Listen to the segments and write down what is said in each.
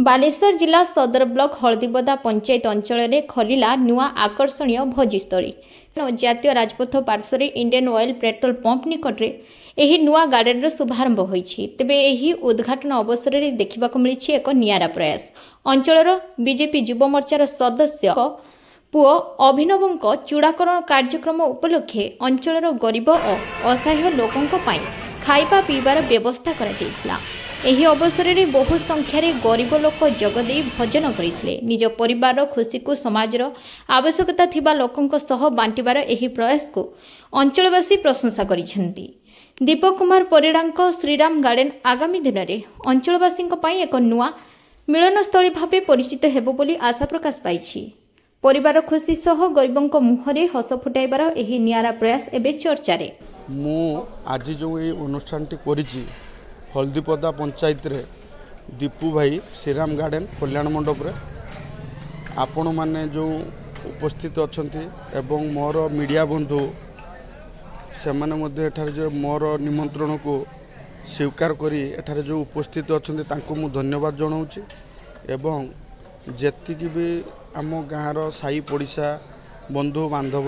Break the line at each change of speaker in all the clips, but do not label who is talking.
ବାଲେଶ୍ୱର ଜିଲ୍ଲା ସଦର ବ୍ଲକ ହଳଦୀବଦା ପଞ୍ଚାୟତ ଅଞ୍ଚଳରେ ଖୋଲିଲା ନୂଆ ଆକର୍ଷଣୀୟ ଭୋଜିସ୍ଥଳୀ। ଜାତୀୟ ରାଜପଥ ପାର୍ଶ୍ୱରେ ଇଣ୍ଡିଆନ୍ ଅଏଲ୍ ପେଟ୍ରୋଲ ପମ୍ପ ନିକଟରେ ଏହି ନୂଆ ଗାର୍ଡେନର ଶୁଭାରମ୍ଭ ହୋଇଛି। ତେବେ ଏହି ଉଦ୍ଘାଟନ ଅବସରରେ ଦେଖିବାକୁ ମିଳିଛି ଏକ ନିଆରା ପ୍ରୟାସ। ଅଞ୍ଚଳର ବିଜେପି ଯୁବ ମୋର୍ଚ୍ଚାର ସଦସ୍ୟ ପୁଅ ଅଭିନବଙ୍କ ଚୂଡ଼ାକରଣ କାର୍ଯ୍ୟକ୍ରମ ଉପଲକ୍ଷେ ଅଞ୍ଚଳର ଗରିବ ଓ ଅସହାୟ ଲୋକଙ୍କ ପାଇଁ ଖାଇବା ପିଇବାର ବ୍ୟବସ୍ଥା କରାଯାଇଥିଲା। ଏହି ଅବସରରେ ବହୁ ସଂଖ୍ୟାରେ ଗରିବ ଲୋକ ଯୋଗ ଦେଇ ଭୋଜନ କରିଥିଲେ। ନିଜ ପରିବାରର ଖୁସିକୁ ସମାଜର ଆବଶ୍ୟକତା ଥିବା ଲୋକଙ୍କ ସହ ବାଣ୍ଟିବାର ଏହି ପ୍ରୟାସକୁ ଅଞ୍ଚଳବାସୀ ପ୍ରଶଂସା କରିଛନ୍ତି। ଦୀପକ କୁମାର ପରିଡ଼ାଙ୍କ ଶ୍ରୀରାମ ଗାର୍ଡେନ ଆଗାମୀ ଦିନରେ ଅଞ୍ଚଳବାସୀଙ୍କ ପାଇଁ ଏକ ନୂଆ ମିଳନସ୍ଥଳୀ ଭାବେ ପରିଚିତ ହେବ ବୋଲି ଆଶା ପ୍ରକାଶ ପାଇଛି। ପରିବାର ଖୁସି ସହ ଗରିବଙ୍କ ମୁହଁରେ ହସ ଫୁଟାଇବାର ଏହି ନିଆରା ପ୍ରୟାସ ଏବେ ଚର୍ଚ୍ଚାରେ।
ମୁଁ ଆଜି ଯେଉଁ ଏଇ ଅନୁଷ୍ଠାନଟି କରିଛି ହଳଦୀପଦା ପଞ୍ଚାୟତରେ, ଦୀପୁ ଭାଇ ଶ୍ରୀରାମ ଗାର୍ଡ଼େନ କଲ୍ୟାଣ ମଣ୍ଡପରେ, ଆପଣମାନେ ଯେଉଁ ଉପସ୍ଥିତ ଅଛନ୍ତି ଏବଂ ମୋର ମିଡ଼ିଆ ବନ୍ଧୁ ସେମାନେ ମଧ୍ୟ ଏଠାରେ ଯେଉଁ ମୋର ନିମନ୍ତ୍ରଣକୁ ସ୍ୱୀକାର କରି ଏଠାରେ ଯେଉଁ ଉପସ୍ଥିତ ଅଛନ୍ତି, ତାଙ୍କୁ ମୁଁ ଧନ୍ୟବାଦ ଜଣାଉଛି। ଏବଂ ଯେତିକି ବି ଆମ ଗାଁର ସାହି ପଡ଼ିଶା, ବନ୍ଧୁ ବାନ୍ଧବ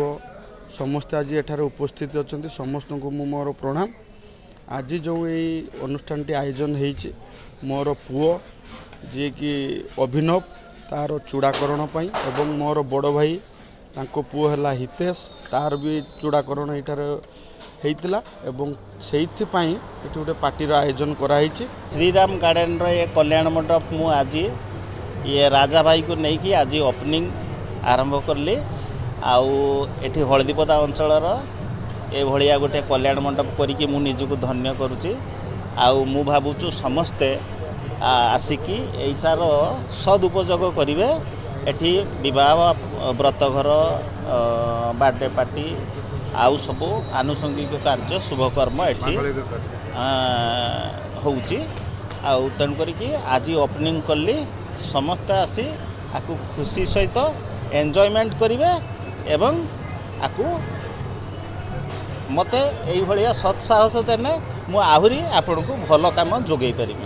ସମସ୍ତେ ଆଜି ଏଠାରେ ଉପସ୍ଥିତ ଅଛନ୍ତି, ସମସ୍ତଙ୍କୁ ମୁଁ ମୋର ପ୍ରଣାମ। ଆଜି ଯେଉଁ ଏଇ ଅନୁଷ୍ଠାନଟି ଆୟୋଜନ ହେଇଛି ମୋର ପୁଅ ଯିଏକି ଅଭିନବ, ତାର ଚୂଡ଼ାକରଣ ପାଇଁ ଏବଂ ମୋର ବଡ଼ ଭାଇ, ତାଙ୍କ ପୁଅ ହେଲା ହିତେଶ, ତାର ବି ଚୂଡ଼ାକରଣ ଏଇଠାରେ ହେଇଥିଲା ଏବଂ ସେଇଥିପାଇଁ ଏଠି ଗୋଟେ ପାର୍ଟିର ଆୟୋଜନ କରାହେଇଛି।
ଶ୍ରୀରାମ ଗାର୍ଡ଼େନର ଏ କଲ୍ୟାଣ ମଣ୍ଡପ ମୁଁ ଆଜି ଇଏ ରାଜା ଭାଇକୁ ନେଇକି ଆଜି ଓପନିଂ ଆରମ୍ଭ କଲି। ଆଉ ଏଠି ହଳଦୀପଦା ଅଞ୍ଚଳର ଏଭଳିଆ ଗୋଟେ କଲ୍ୟାଣ ମଣ୍ଡପ କରିକି ମୁଁ ନିଜକୁ ଧନ୍ୟ କରୁଛି। ଆଉ ମୁଁ ଭାବୁଛୁ ସମସ୍ତେ ଆସିକି ଏଇଟାର ସଦୁପଯୋଗ କରିବେ। ଏଠି ବିବାହ, ବ୍ରତଘର, ବାର୍ଥଡେ ପାର୍ଟି ଆଉ ସବୁ ଆନୁଷଙ୍ଗିକ କାର୍ଯ୍ୟ, ଶୁଭକର୍ମ ଏଠି ହେଉଛି। ଆଉ ତେଣୁ କରିକି ଆଜି ଓପନିଂ କଲି। ସମସ୍ତେ ଆସି ଆକୁ ଖୁସି ସହିତ ଏନ୍ଜୟମେଣ୍ଟ କରିବେ ଏବଂ ଆକୁ ମୋତେ ଏଇଭଳିଆ ସତ୍ସାହସ ଦେଲେ ମୁଁ ଆହୁରି ଆପଣଙ୍କୁ ଭଲ କାମ ଯୋଗାଇ ପାରିବି।